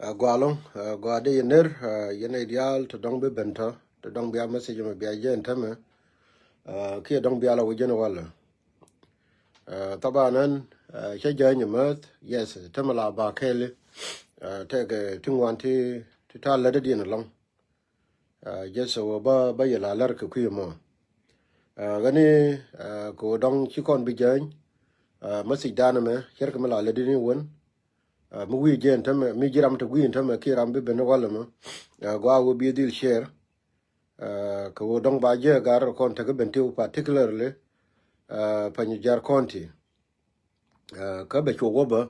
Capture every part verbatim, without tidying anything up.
Ɛ, gɔaa ɛlɔ̱ŋ, ɛ, gɔaa dee yɛ ner, ɛ, yɛn nɛy diaal ti dɔ̱ŋ bi ben tɔ̱, ti dɔ̱ŋ bia message mɛ bia jɛ ɛn tämɛ. Ɛ, kiɛ dɔ̱ŋ bia la wä jɛn walɛ. Ɛ, thaban ɛn, ɛ, cä jääny ɛmääth, yes, tämɛ la ba kɛɛli. Ɛ, tɛkɛ ti ŋuan ti, ti ta̱a̱ lätdädiɛn ɛlɔ̱ŋ. Ɛ, jɛ so wä bä, bä yɛ la lär kɛ kui̱ ɛmɔ. Ɛ, ɣäni, ɛ, kɛ ɣöö dɔ̱ŋ ci kɔn bi jääny, ɛ, message dan ɛmɛ, cärkɛ mi la lätdädiɛn wän. Ɛ, mi wi̱i̱ jɛ ɛn tämɛ, mi ji̱ ram te gui̱i̱ ɛn tämɛ, kiɛ ram bi ben walɛ mɔ. Ɛ, gɔaa wä bi dhil share. Ɛ, kɛ ɣöö dɔ̱ŋ ba jɛ gar kɔn tekɛ ben ti particularly, ɛ, Panyijiar County. Ɛ, kä bɛ cuɔ wä bä,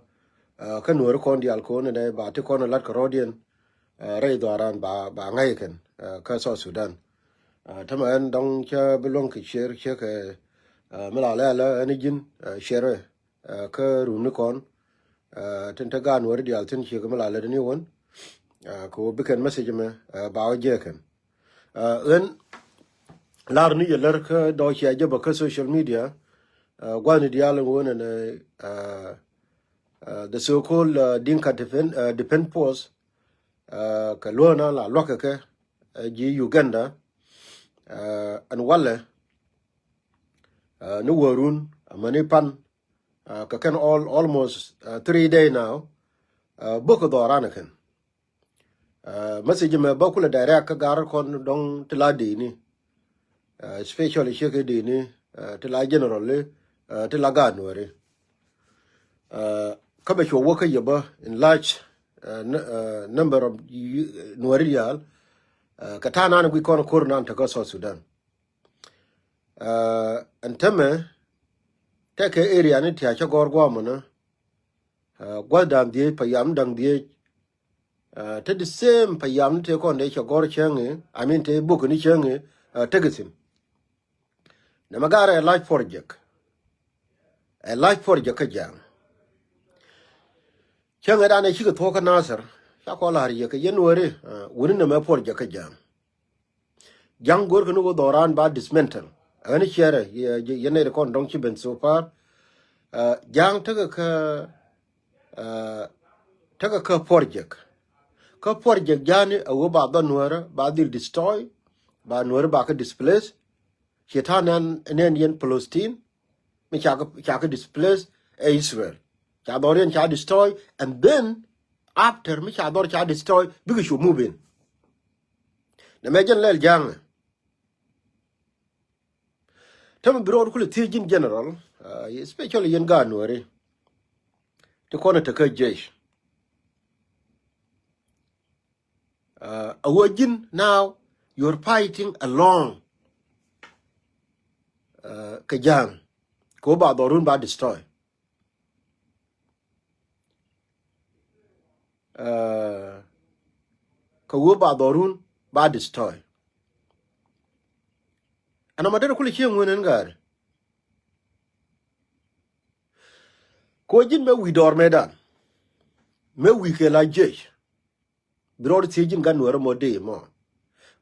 ɛ, kä Nuääri kɔn diaal kɔn nɛ ba ti kɔn lat kɛ rɔɔdiɛn, ɛ, rɛy dhɔaran ba, ba ŋa̱c kɛn, ɛ, kä South Sudan. Ɛ, tämɛ ɛn dɔ̱ŋ cä bi luäŋ kɛ share, cä kɛ, ɛ, mi la lɛl ɛn ji̱n, ɛ, share, ɛ, kä runi kɔn, ɛ, tin te gaat Nuääri diaal thi̱n ciek mi la lätdäni wän, ɛ, kɛ ɣöö bi kɛn message mɛ, ɛ, ba wä jɛ kɛn. Ɛ, ɣän lar ni yɛ lär kä dɔ̱ cia jɛ bä kä social media, ɛ, gua̱thni diaal in wä nɛnɛ, ɛ, ɛ, the so-called, ɛ, Dinka Defense, ɛ, Defense Force, ɛ, kɛ luäk na la luäk kɛ kɛ, ɛ, ji̱ Uganda, ɛ, ɛn walɛ, ɛ, ni wäärun, amäni pan, ɛ, kɛ kɛn all, almost, ɛ, three day now, ɛ, bok kɛ dhɔran kɛn. Ɛ, message mɛ bä kulɛ direct kä gar kɔn dɔ̱ŋ ti la dini. Ɛ, especially ciek kɛ dini, ɛ, ti la generally, ɛ, ti la gaat Nuääri. Ɛ, kä bɛ cuɔ wä kä yɛ bä in large, ɛ, n-, ɛ, number of y-, Nuääri diaal, ɛ, kɛ ta̱a̱ nan guic kɔn ko̱r nan te kä South Sudan. Ɛ, ɛn tämɛ, tɛkɛ area ni tia̱a̱ cä gɔ̱r guamɔ ni, ɛ, gua̱th da̱ŋ dhieec, payam da̱ŋ dhieec, ɛ, te the same payam ni te kɔn dee cɛ gɔ̱r cäŋ i̱, I mean, te bok ni cäŋ i̱, ɛ, tekɛ thi̱n. Nɛmɛ garɛ ɛ large project. Ɛ large project kä Ja̱a̱ŋ. Cäŋ ɛ danɛ cikɛ thuɔ̱k kä Nasir, ca kɔn la̱r yɛ kɛ yɛn wääri, ɛ, wuni nɛmɛ project kä Ja̱a̱ŋ. Ja̱a̱ŋ go̱rkɛ ni wä dhɔran ba dismantle. Ɛ ɣän ciɛrɛ, yɛ, yɛ, yɛ nɛy ti kɔn dɔ̱ŋ ci ben so far. Ɛ, Ja̱a̱ŋ tekɛ kä, ɛ, tekɛ kä project. Kä project Ja̱a̱ŋ ni ɛ wä ba dhɔ Nuäärä, ba dhil destroy, ba Nuäärä ba kä displace. Ci ta̱a̱ nɛn, nɛn yɛn Palestine, mi ca kɛ, ca kɛ displace ɛ Israel. Ca dhɔr yɛn ca destroy, and then after mi ca dhɔr ca destroy, bikɛ cu move in. Nɛmɛ jɛn lɛl Ja̱a̱ŋ. Tämɛ bi rɔɔd kulɛ thiec ji̱n general, ɛ, especially yɛn gaat Nuääri ti kɔn ɛ te kä jesh. Ɛ, a wä ji̱n now you're fighting along, ɛ, kɛ Ja̱a̱ŋ. Kɛ wä ba dhɔrun ba destroy. Ɛ, kɛ wä ba dhɔrun ba destroy. Ɛn ɔmɔ derɛ kulɛ cieŋ wen ɛn gaari. Kɛ wä ji̱n mɛ wi̱i̱ dɔɔr mɛ dan. Mɛ wi̱i̱ kɛ la jesh. Bi rɔɔd thiec ji̱n gaat Nuäärä mɔ dee mɔ.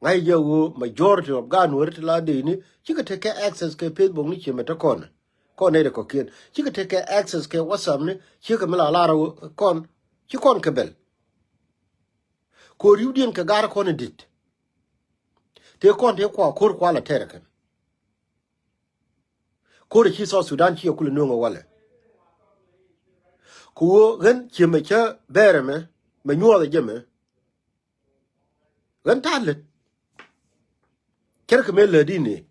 Ŋa̱c jɛ ɣöö majority of gaat Nuäärä ti la dee ni, cikɛ tekɛ access kɛ Facebook ni ciɛ mɛ te kɔn. Kɔn nɛy ti kɔ̱kiɛn. Cikɛ tekɛ access kɛ WhatsApp ni, cikɛ mi la lar ɣöö kɔn, ci kɔn kɛ bɛl. Kɛ ɣöö ri̱wdiɛn kɛ gar kɔn in di̱t. Tëë kɔn tëë kua ko̱r kua la tɛɛr kɛn. Ko̱r ci South Sudan ci kulɛ nööŋ ɛ walɛ. Kɛ ɣöö ɣän ciɛ mɛ cä bɛɛrɛ mɛ, mɛ nyuɔth ɛ jɛ mɛ. Ɣän ta̱a̱ lät. Cärkɛ mëë lät i̱ ni.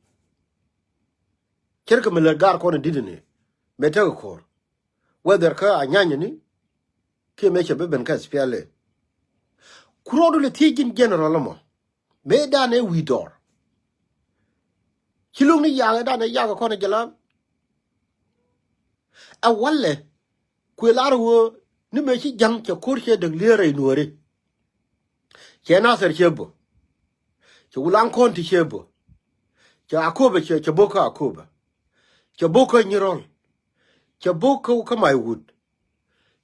Cärkɛ mëë lät gaar kɔn in di̱t ni. Mëë tekɛ ko̱r. Whether kä Anyanya ni, kiɛ mëë cɛ bi ben kä S P L A. Ku rɔɔdu lɛ thiec ji̱n general ɛmɔ. Mëë dan ɛ wi̱i̱ dɔɔr. Ci lo̱ŋ ni yak ɛ dan ɛ yak ɛ kɔn ɛ jɛ la. Ɛ walɛ. Kuëë lar ɣöö ni mëë ci Ja̱ŋ cɛ ko̱r cɛ däk lier rɛy Nuääri. Cɛ Nathir cɛ bä. Cɛ Wulaŋ Kɔnti cɛ bä. Cɛ Akoba cɛ, cɛ bo̱k kä Akoba. Cɛ bo̱k kä Nyirɔl. Cɛ bo̱k kä, kä Maiwut.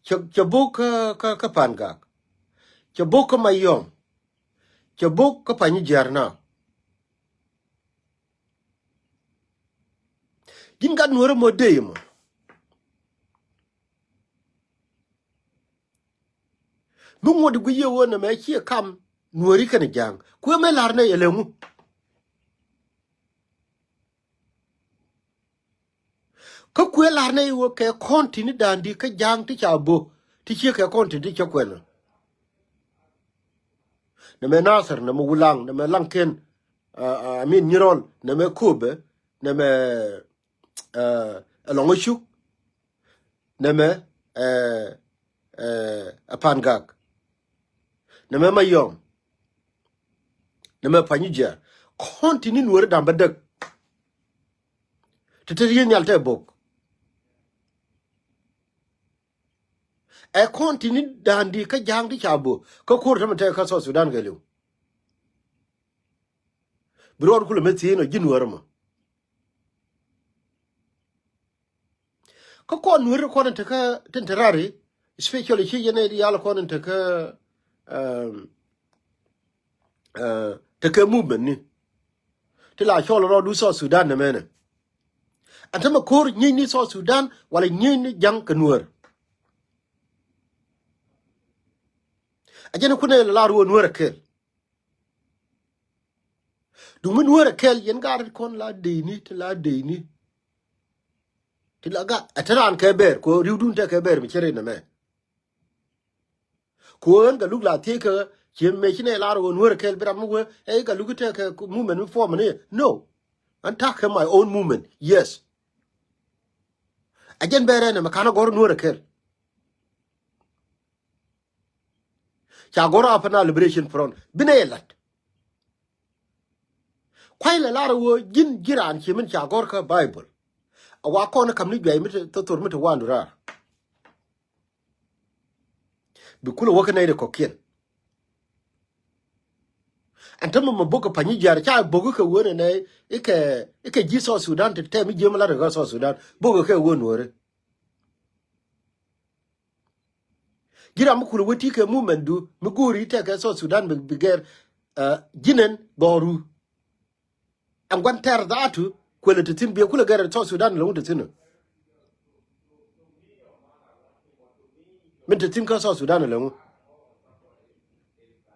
Cɛ, cɛ bo̱k kä, kä, kä Pangak. Cɛ bo̱k kä Mayɔm. Cɛ bo̱k kä Panyijiar na. Ji̱n gat Nuäärä mɔ dee mɔ. Bi ŋuɔ̱t i̱ guic yɛ ɣöö nɛmɛ ciɛ kam Nuääri kɛnɛ Ja̱a̱ŋ. Kuëë mëë la̱r nɛy ɛ lɛ ŋu? Kä kuëë la̱r nɛy ɣöö kɛ kɔn ti̱n i̱ da̱a̱n di̱ kä Ja̱a̱ŋ ti ca bo̱ ti ciek kɛ kɔn ti̱n ti cä kuɛn. Nɛmɛ Nathir, nɛmɛ Wulaŋ, nɛmɛ Laŋken, ɛ, ɛ, I mean Nyirɔl, nɛmɛ Köpɛ, nɛmɛ, ɛ, Ɛlɔŋ Icuk, nɛmɛ, ɛ, ɛ, Pangak, nɛmɛ Mayɔm, nɛmɛ Panyijiar. Kɔn ti̱n i̱ Nuääri da̱a̱n bä däk. Te te riey nhial te bo̱k. Ɛ kɔn ti̱n i̱ da̱a̱n di̱ kä Ja̱a̱ŋ ti ca bo̱ kä ko̱r tämɛ te kä South Sudan kɛ li̱w. Bi ruɔɔt kulɛ mi thi̱i̱n ɔ ji̱ Nuäär ɛmɔ. Kä kɔn Nuäär kɔn in tekä tin te rari, especially ci yɛn ɛ diaal kɔn in tekä, um, uh, tekä movement ni. Ti la cɔl rɔɔdu South Sudan nɛmɛnɛ. Ɛn tämɛ ko̱r nyieeny ni South Sudan wala nyieeny ni Ja̱ŋ kɛ Nuäär. A jɛn kunɛ la lar wä Nuäär a kɛl. Duŋ mi Nuäär a kɛl yɛn gaat rit kɔn la deyni ti la deyni. Ti la ga ɛ te raan kɛ bɛɛr kɛ riwdun tɛ kɛ bɛɛr mi cɛ rin ɛmɛ. Kɛ ɣän kɛ luk la thiec kɛ ciɛ mɛ ci nɛ lar wä Nuäär a kɛl bi ram mi wä ɛ kɛ luk tɛ kɛ movement mi form ni. No. An tak kɛ my own movement. Yes. A jɛn bɛɛr ɛn ɛmɛ kan a gɔr Nuäär a kɛl. Ca gɔr Upper Nile Liberation Front. Binɛ yɛ lat. Kuay lɛ lar wä ji̱n ji̱ raan ci min ca gɔr kä Bible. A wa kɔn kam ni juay mi te thothor mi te wandu raar. Bi kulɛ wä kä nɛy ri kɔkiɛn. Ɛn tämɛ mɛ bo̱k kɛ Panyijiar ca bo̱k kɛ wä nɛ nɛ ikɛ ikɛ ji̱ South Sudan te tɛm i̱ ji̱ mi lat kɛ South Sudan bo̱k kɛ wä Nuäri. Ji̱ ram mi kulɛ wä ti kɛ movement du mi go̱o̱ri tɛkɛ South Sudan bi, bi gɛr, uh, ji̱n ɛn dhɔru. Ɛn gua̱n tɛr dhaatu kuɛlɛ te thi̱n biɛ kulɛ gɛr South Sudan lɛ ŋu te thi̱n. Min te thi̱n kä South Sudan lɛ ŋu?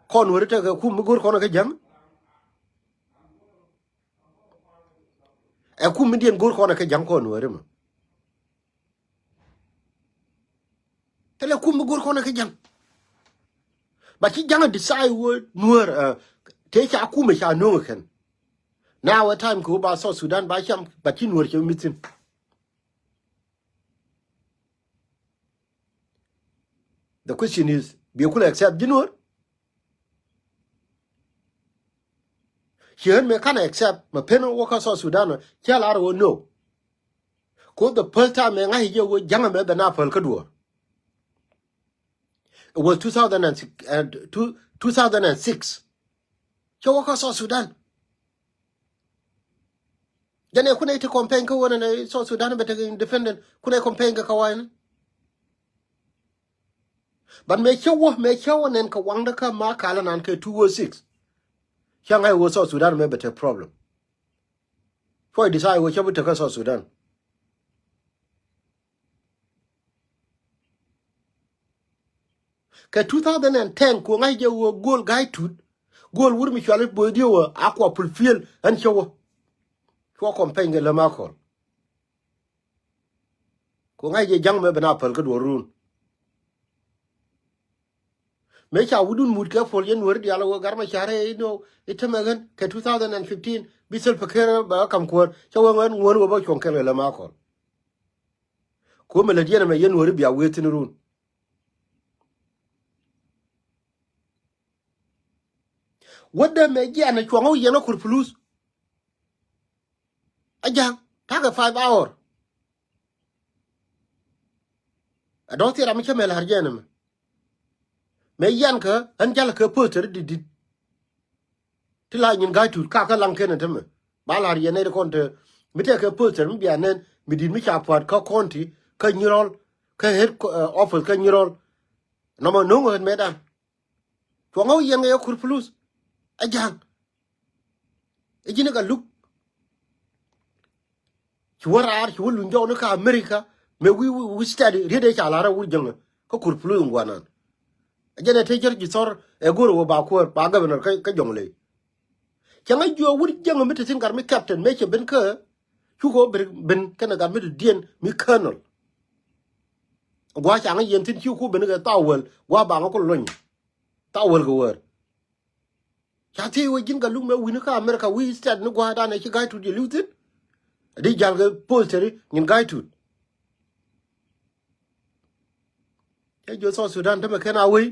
Kɔn Nuäri tɛkɛ kum mi go̱o̱r kɔn kä Ja̱ŋ. Ɛ kum mi diɛn go̱o̱r kɔn kä Ja̱ŋ kɔn Nuäri mɔ. Thilɛ kum mi go̱r kɔn kä Ja̱ŋ. Ba ci Ja̱ŋ a decide wä Nuäär, uh, te ca kum ca no̱o̱ŋ kɛn. Now a time kɛ wä ba South Sudan ba cam ba ci Nuäär cɛ mi thi̱n. The question is, bi kulɛ accept ji̱ Nuäär? Ci ɣän mëë kanɛ accept mɛ pen wä kä South Sudan cɛ lar wä no. Ko the first time mëë ŋa̱c jɛ wä Ja̱ŋ mɛ bɛ na päl kä duɔ̱ɔ̱r. It was two thousand and six, uh, two, two thousand and six. Cɛ wä kä South Sudan. Jɛn ɛ kunɛ ti campaign kä wä nɛ South Sudan bɛ tek independent kunɛ campaign kä kä wa̱i̱ ni. But mëë cä wä mëë cä wä nɛn kɛ waŋdä kä ma kalä nan kɛ two oh six. Cä ŋa̱c wä South Sudan mɛ bɛ tek problem. Cuɔ decide wä cä bi tek kä South Sudan. Kɛ two thousand and ten kuɔ ŋa̱c jɛ wä go̱o̱l Ga̱a̱c Tut. Go̱o̱l wur mi cuali bo̱o̱th diɛ wä a kua fulfill ɛn cä wä. Cuɔ campaign kɛ lä ma kɔl. Kuɔ ŋa̱c jɛ Ja̱ŋ mɛ ben a päl kä duɔ̱ɔ̱r run. Mëë ca wudun mut kɛ puɔl yɛn Nuäri diaal wä gar mɛ carɛ inɔ itemɛ ɣän kɛ two thousand and fifteen bi Salva Kiir bɛ kam kuäär cä wä ŋän ŋuän wä bä cuɔ̱ŋ kɛl kɛ lä ma kɔl. Kuɔ mɛ lät yɛn ɛmɛ yɛn Nuäri bia wee thin run. Wädɛ mɛ jian ɛ cuɔ̱ŋ ɛ wi̱i̱ yɛn ɛ kur puluth. Ɛ ja̱ŋ ta̱kɛ five hour. Ɛ dɔ̱ŋ thil ram mi cä mɛ la̱r jɛn ɛmɛ. Mɛ yian kä ɣän jal kä poster dit dit. Ti la nyin Ga̱a̱c Tut kakä laŋ kenɛ tämɛ ba la̱r yɛn nɛy ti kɔn te mi tɛkɛ poster mi bia nɛn mi dit mi ca pua̱t kä county kä Nyirɔl kä head, uh, office kä Nyirɔl. Nɔmɔ no̱ŋ ɣän mɛ dan. Cuɔ̱ŋ ɣä wi̱i̱ yɛn kɛ yɛ kur puluth. Ɛ ja̱ŋ. Ɛ ji̱n ɛ kɛ luk. Ci wä raar ci wä luny jɔwni kä America. Mëë wi̱i̱ wi̱i̱ study riet ëë ca la̱r ɛ wur jäŋä kä kur puluth in guanan. Ɛ jɛn ɛ te cär ji̱ thɔr ɛ go̱r ɛ wä ba kuäär ba governor kä, kä Jɔŋley. Cäŋ a jiɔ wut jiäŋ mi te thi̱n gat mi captain mëë cɛ ben kä cukɛ wä ben, ben kɛnɛ gat mi te diɛn mi colonel. Gua̱a̱ caŋ a yɛn thi̱n ci ku ben kɛ thawäl gua̱a̱ baŋ a ku lony. Thawäl kɛ wäär. Ca thiec wä ji̱n Gatluak mɛ wi̱ni kä America wi̱i̱ state ni gua̱a̱ danɛ ci Ga̱a̱c Tut jɛ li̱w thi̱n. Di jal kɛ poster nyin Ga̱a̱c Tut. Cɛ jiɔ South Sudan tämɛ kɛn a wei.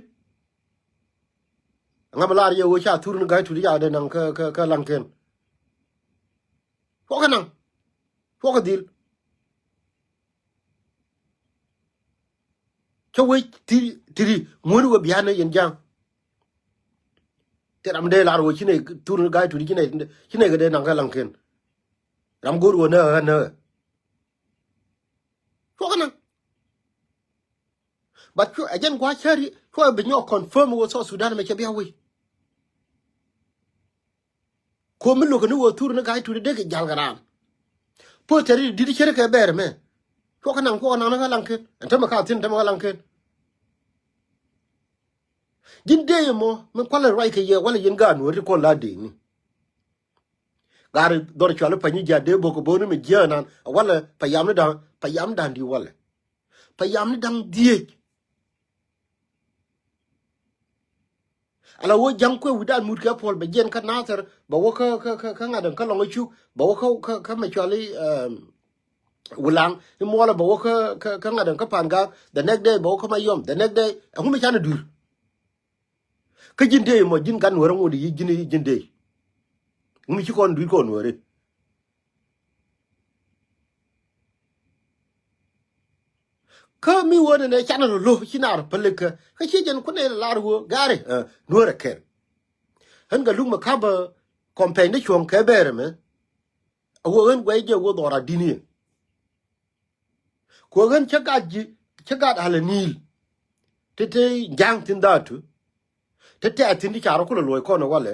Ŋa mi lar yɛ wee ca thur ni Ga̱a̱c Tut ca dee naŋ kä, kä, kä Laŋken. Cuɔkɛ naŋ. Cuɔkɛ dhil. Cä wec ti, ti ri ŋuäni wä bianɛ yɛn ja̱a̱ŋ. Ti ram dee lar wä ci nɛ thur ni Ga̱a̱c Tut ci nɛ, ci nɛ kɛ dee naŋ kä Laŋken. Ram go̱o̱r wä nä ɣä nä ɣä. Cuɔkɛ naŋ. But cu ɛ jɛn gua̱a̱ cäri cuɔ bi nyɔk confirm wä South Sudan mɛ cɛ bia wei. Ko mi lo̱k ni wä thur ni Ga̱a̱c Tut dee kɛ jal kɛ raan. Poster di̱t cär kɛ bɛɛr mɛ. Cuɔkɛ naŋ, cuɔkɛ naŋ ni kä Laŋken. Ɛn tämɛ ka thi̱n tämɛ kä Laŋken. Ji̱n dee mɔ min kualɛ ruac kɛ yɛ walɛ yɛn gaat Nuɔ̱ɔ̱ri kɔn la dee ni. Gaari dhɔr cuali Panyijiar dee bok kɛ bo̱o̱ni mi jiäänan walɛ payam ni da̱ŋ, payam da̱ŋ di walɛ. Payam ni da̱ŋ dhieec. Ala wä ja̱ŋ kuɛ wi̱dan mut kɛ puɔl bɛ jiɛn kä Nathir bɛ wä kä, kä, kä, kä ŋa̱t da̱ŋ kä Lɔŋ Cuk bɛ wä kä, kä, kä mɛ cuali, um, Wulaŋ i̱ muɔlɛ bɛ wä kä, kä, kä ŋa̱t da̱ŋ kä Pangak. The next day bɛ wä kä Mayom. The next day ɛŋu mi canɛ duur. Kä ji̱n dee mɔ ji̱n gat Nuäärä ŋot i̱ ji̱n, ji̱n dee. Ŋu mi ci kɔn dui̱r kɔn Nuääri. Kä mi wä nɛnɛ canɛ rɔ lo̱ ci naar pälikä kä ci jɛn kunɛ lar wä gaari, eh, Nuäärä kɛl. Ɣän Gatluak mɛ ka̱pä campaign ni cuɔ̱ŋ kɛ bɛɛr ɛmɛ. A wä ɣän guɛy jɛ wä dhɔra di̱n i̱. Kuɛ ɣän cä gat ji̱, cä gat Alɛ Ni̱i̱l. Ti te ja̱a̱ŋ thi̱n dhaatu. Ti tɛ̈th thi̱n ti ca rɔ kulɛ luɔ̱c kɔn ɛ walɛ.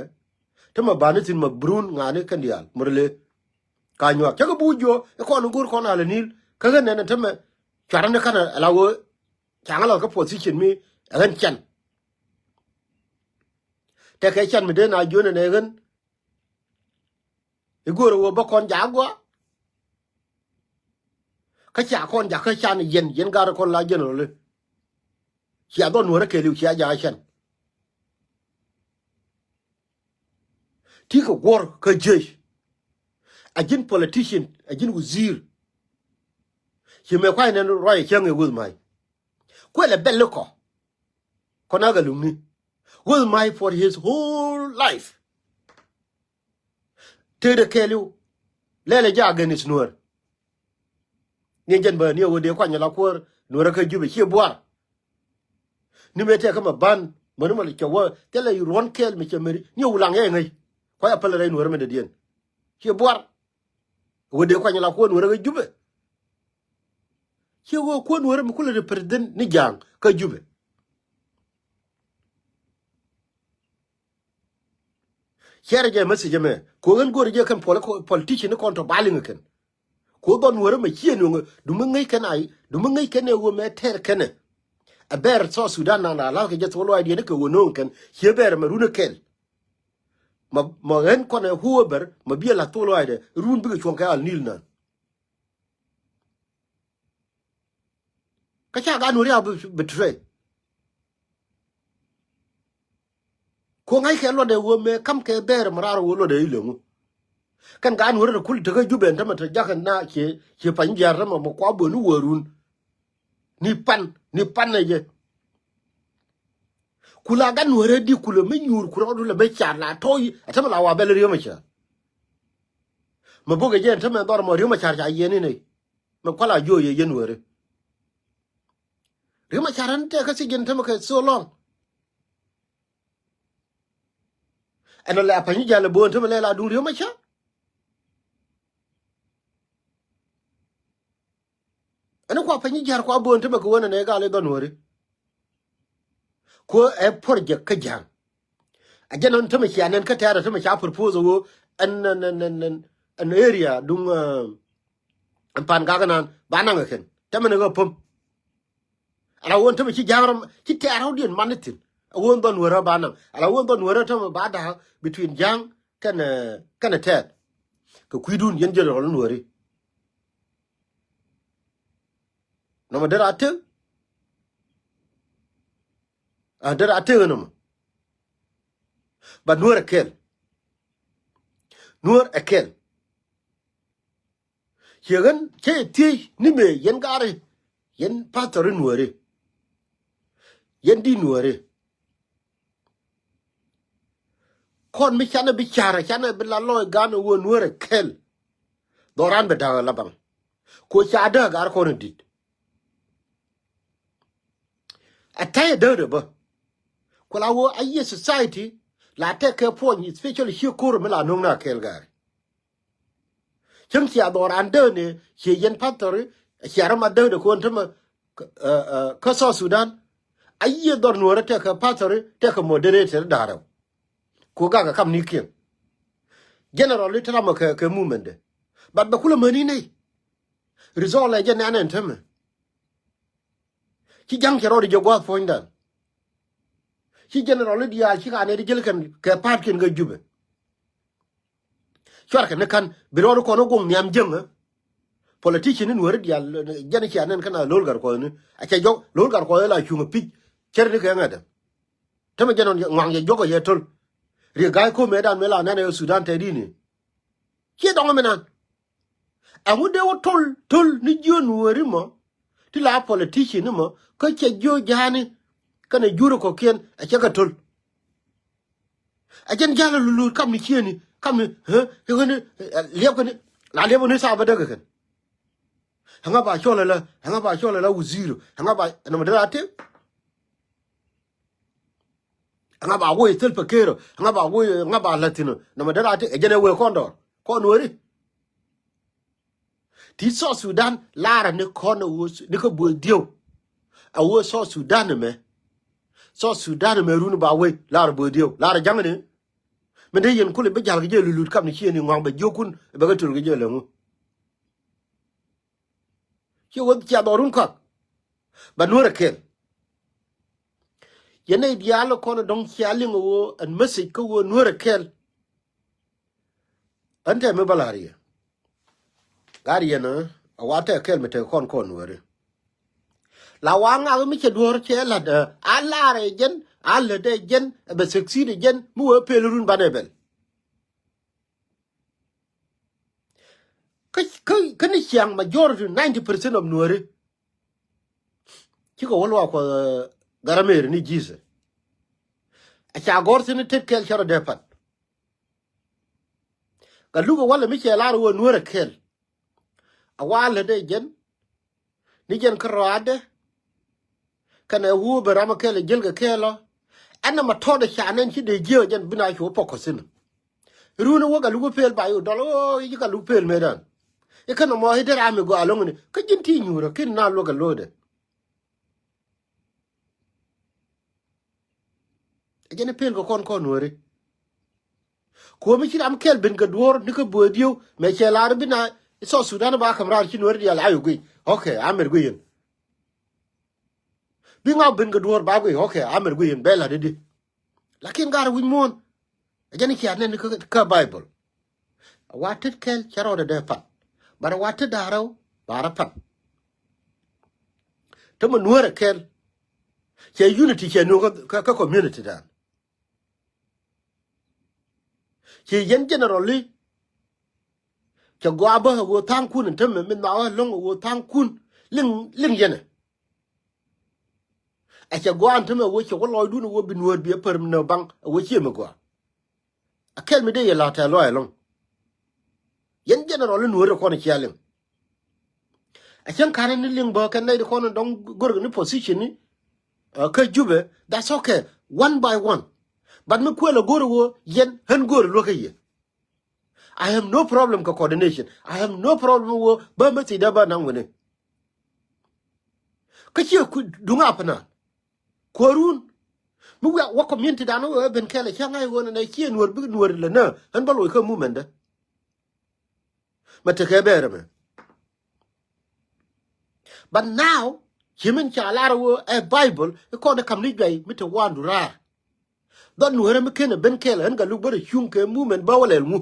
Ti mɛ bani thi̱n mɛ brun ŋa̱a̱ni kɛn diaal murle. Ka nyuak cä kɛ buuc juɔ i̱ kɔn i̱ go̱o̱r kɔn Alɛ Ni̱i̱l kä ɣän nɛn ɛ ti mɛ cuarä ni kɛn ala wee. Ca ŋä lɔ kä position mi ɛ ɣän cɛn. Tɛkɛ cɛn mi dee na jiön ɛn ɛ ɣän. I̱ go̱o̱rä wä bä kɔn jaak gua̱a̱. Kä cia kɔn jakä can yɛn, yɛn gat kɔn la general. Cia dhɔn Nuäärä kɛɛliw cia jakä can. Ti kɛ guɔ̱r kä jiec. A ji̱n politician, a ji̱n wazir. Ci mɛ kuay nɛn ruac cäŋ ɛ weth ma̱c. Kuɛlɛ bɛl ikɔ. Kɔn a Gatluak ni. Weth ma̱c for his whole life. Tëëdɛ kɛɛliw. Lɛlɛ jɛ against Nuäär. Ni jɛn bä ni ɛ wä dee kuany la kuäär Nuäärä kä Jubɛ ciɛ buar. Ni mëë tɛk kä mɛ ban mäni mɔ cɛ wä thilɛ ruɔ̱n kɛɛl mi cɛ meri ni ɛ Wulaŋ yɛ ŋäc. Kuay a päl rɛy Nuäärä mi dee diɛn. Ciɛ buar. Wä dee kuany la kuäär Nuäärä kä Jubɛ. Ciɛ wä kuäär Nuäärä mi kulɛ represent ni ja̱a̱ŋ kä Jubɛ. Share jɛ message mɛ. Ko ɣän go̱o̱rɛ jɛ kɛn pol-, politician ni kɔn tɔ baliŋ kɛn. Ko dhɔn Nuäärä mɛ ciɛ nuŋ dumi ŋäc kɛn ay, dumi ŋäc kɛn ɛ ɣöö mɛ tɛr kɛn ɛ. Ɛ bɛr South Sudan na la la̱th kɛ jɛ thok luaacdiɛn kɛ ɣöö no̱o̱ŋ kɛn ciɛ bɛr mɛ run ɛ kɛl. Mɛ, mɛ ɣän kɔn ɛ whoever mɛ biɛ la̱th thok luaacdɛ run bikɛ cuɔ̱ŋ kɛ Alɛ Ni̱i̱l nan. Kä ca gat Nuäärä a betray. Ko ŋa̱ckɛ luɔtdɛ ɣöö mɛ ka̱mkɛ bɛɛr mɛ raar ɣöö luɔtdɛ i̱ leŋu. Kɛn gat Nuäärä ti kul tekä Jubɛ ɛn tämɛ te jakä na cie, cie Panyijiar tämɛ mɛ kua böni wä run. Ni pan, ni pan nɛ jɛ. Kula gat Nuäärä di kulɛ mi nyuur kurɔɔdu lɛ mi car la tɔ̱ i̱ a tämɛ la wa bɛl Riek Machar. Mɛ bokɛ jɛ ɛn tämɛ dhɔr mɔ Riek Machar ca yiɛn inɛ. Mɛ kuala jiɔ yɛ yɛn weri. Riek Machar ɛn tɛk kä thiec jɛn tämɛ kɛ so long. Ɛn ɔ lɛ a Panyijiar lɛ bo̱o̱n tämɛ lɛ la duŋ Riek Machar. Ɛn kua Panyijiar kua bo̱o̱n tämɛ kɛ wen ɛn ɛ gal i̱ dhɔn weri. Kuɛ ɛ project kä ja̱a̱ŋ. A jɛn ɔn tämɛ cia nɛn kä tɛ̈rɛ tämɛ ca propose ɣöö ɛn, ɛn, ɛn, ɛn, ɛn area duŋ, ɛn Pangak ɛnan ba naŋ ɛ kɛn tämɛ ni ɣä päm. Ala ɣöö ɛn tämɛ ci ja̱a̱ŋ rɔm ci tɛ̈rɛ ɣä diɛn man ni thi̱n. A wä dhɔn wärä ba naŋ. Ala wä dhɔn wärä tämɛ ba da̱a̱k between Ja̱a̱ŋ kɛnɛ, kɛnɛ Tɛɛth. Kɛ kui̱dun yɛn general in wääri. Nɔmɔ derɛ a tek. A derɛ a tek nɔmɔ. Ba Nuäär ɛ kɛl. Nuäär ɛ kɛl. Ciɛ ɣän cä yɛ thiec ni mëë yɛn gaari, yɛn pastor in wääri. Yɛn di̱t in wääri. Kɔn mi canɛ bi ca̱rä, canɛ bi la lɔc gan ɛ wä Nuäär ɛ kɛl. Dhɔran bɛ da̱k ɛ la baŋ. Ko ca dääk gar kɔn in di̱t. A ta̱yɛ dääk dɛ bä. Ku la wä a yiëë society la tɛk kɛ puɔ̱ny, especially cië ko̱r mi la no̱o̱ŋ na kɛl gaari. Cäŋ cia dhɔran dääk ni ciɛ yɛn pastor, cia rɔ ma dääk dɛ kɔn tämɛ, kä, ɛ, ɛ, kä South Sudan. A yiëë dhɔr Nuäärä tɛk kɛ pastor, tɛk kɛ moderator da̱rɛ. Ku gak kɛ kam ni kiɛŋ. General i̱ te ram kɛ, kɛ movement de. But bɛ kulɛ mäni nɛy. Result ɛ jɛ nɛn ɛn tämɛ. Ci Ja̱ŋ cɛ rɔɔd jɛ gua̱a̱th puɔ̱nydan. Ci general i̱ diaal ci ka nɛy di jel kɛn kɛ pa̱a̱tkiɛn kɛ Jubɛ. Cuarkɛ ni ka̱n bi rɔɔd kɔn i̱ guŋ nhiam Ja̱ŋ ɛ. Politician in wääri diaal jɛn cia nɛn kɛn a Lo̱l Gatkuɔth ni. A cɛ jɔk Lo̱l Gatkuɔth ila cuŋ ɛ pi̱c. Cär ni kɛ ŋädɛ. Tämɛ jɛn ŋuaŋ jɛ juɔk ɛ yɛ To̱l. Riek Ga̱a̱c ko̱mɛ dan mëë la nɛn ɛ Sudan tɛt ini. Ciɛ dɔŋ mi nan. Ɛŋu dee wä To̱l, To̱l ni jiön wääri mɔ. Ti la politician ni mɔ kä cɛ jiö ja̱a̱ni. Kɛnɛ jurɛ kɔ̱kiɛn ɛ cɛ kɛ To̱l. Ɛ jɛn ja̱l a lulut kam ni cieni kam ni, ɛ, kɛ kɛn, ɛ, liɛp kɛn la liɛp ni thaap bä däk kɛ kɛn. Ɛŋa ba cɔl ala, ɛŋa ba cɔl ala wuziro, ɛŋa ba nɔmɔ dee la tëk. Ɛŋa ba woi thil pɛ kerɔ, ɛŋa ba woi, ɛŋa ba la̱thinɔ, nɔmɔ dee la tëk. Ɛ jɛn ɛ wee kɔn dɔɔr kɔn weri. Ti South Sudan laarä ni kɔn a wä ni kä buɔth dieu. A wä South Sudan mɛ. South Sudan mɛ run ba wei laarä buɔth dieu laarä jaŋni. Min dee yɛn kuli bi jal kɛ jɛ lulut kam ni cieni ŋuaŋ bɛ jiökun bɛ kɛ töl kɛ jɛ lɛ ŋu. Ci wä cia dhɔrun kɔak. Ba Nuäär ɛ kɛl. Yɛn nɛy diaal kɔn dɔ̱ŋ cia liŋ wä ɛn message kä wä Nuäär ɛ kɛl. Ɛn tɛmɛ bä la̱r yɛ. Gat yɛn ɛ wa tɛk kɛl mi tɛk kɔn kɔn wääri. La wa ŋak mi cɛ duɔ̱ɔ̱r cɛ la̱t ɛ a la̱r ɛ jɛn a lät ɛ jɛn ɛ bɛ succeed ɛ jɛn mi wee pel run banɛ bɛl. Kä, kä, kä ni ciaŋ majority ninety percent of Nuääri. Cikɛ wä luaak Kuɔth, ɛ, Garameri ni Jesus. A ca gɔ̱r thi̱n tet kɛl cɛ rɔ dee pat. Gat luk ɛ walɛ mi cɛ lar wä Nuäär ɛ kɛl. A wa lät ɛ jɛn. Ni jɛn kä rɔaadɛ. Kɛnɛ wuu ben ram kɛl jiël kɛ kɛɛl ɔ. Ɛn nɔmɔ tɔɔt ca nɛn ci dee jiääk jɛn bi na cu wä pɔk kɔthin. Run wä gat luk pel ba i̱ dɔl ɣöö i̱ gat luk pel mëëdan. I̱ kɛn nɔmɔ i̱ dee ram i̱ gɔaa lo̱ŋni kä ji̱n ti nyuurä kin na luäk ɛ lo̱o̱dɛ. Ɛ jɛn i̱ pel kɛ kɔn kɔn Nuääri. Kuɔ̱mi ci ram kɛl ben kɛ duɔ̱ɔ̱r ni kä buɔ̱ɔ̱th dieu mɛ cɛ lar bi na South Sudan ba käm raar ci Nuääri diaal a yo̱ guic. Okay, a mɛr guic yɛn. Bi ŋa̱ ben kɛ duɔ̱ɔ̱r ba guic, okay, a mɛr guic yɛn bɛ la̱t i̱di. Lakin ga̱r wi̱c muɔ̱ɔ̱n. Ɛ jɛn i̱ cia nɛn kä, kä Bible. A wa tet kɛl cɛ rɔɔdɛ dee pat. But a wa tet da̱a̱r rɛw ba rɛ pat. Te mɛ Nuäär ɛ kɛl. Cɛ unity cɛ nuɔ̱k kä, kä, kä community dan. Ci yɛn generally. Cɛ gɔaa bä ɛ ɣöö tha̱a̱ŋkun in te mɛ mi nhɔakä lo̱ŋ ɛ ɣöö tha̱a̱ŋkun. Liŋ, liŋ yɛn ɛ. Ɛ cɛ gɔaa in te mɛ ɛ ɣöö cɛ wä lɔcdun ɛ ɣöö bi Nuäär bi ɛ pär mi nä baŋ ɛ ɣöö ciɛ mi gɔaa. A kɛl mi dee yɛ la̱t tɛ̈th lɔaac ɛlɔ̱ŋ. Yɛn general in Nuääri kɔn cia liŋ. A cäŋ ka̱n ni liŋ bä kɛn nɛy di kɔn dɔ̱ŋ go̱rkɛ ni position ni, ɛ, kä Jubɛ, that's okay, one by one. But mi kuël a go̱r ɣöö yɛn ɣän go̱r luäk kä yɛ. I have no problem kɛ coordination. I have no problem ɣöö bä message dee bä naŋ wini. Kä ciɛ ku duŋ a pina. Kuäärun. Mi wiak wä community dan wä ben kɛl ɛ cä ŋa̱c ɣöö nɛ ciɛ Nuäär bik Nuäär lɛ nä ɣän bä loc kä movement dä. Mɛ tekɛ bɛɛr ɛmɛ. But now ci min ca lar wä ɛ Bible i̱ kɔn i̱ ka̱m ni juay mi te wandu raar. Dhɔn nuäärä mi ken ɛ ben kɛɛl ɣän Gatluak bä rɔ cuŋ kɛ movement bä wä lɛl ŋu.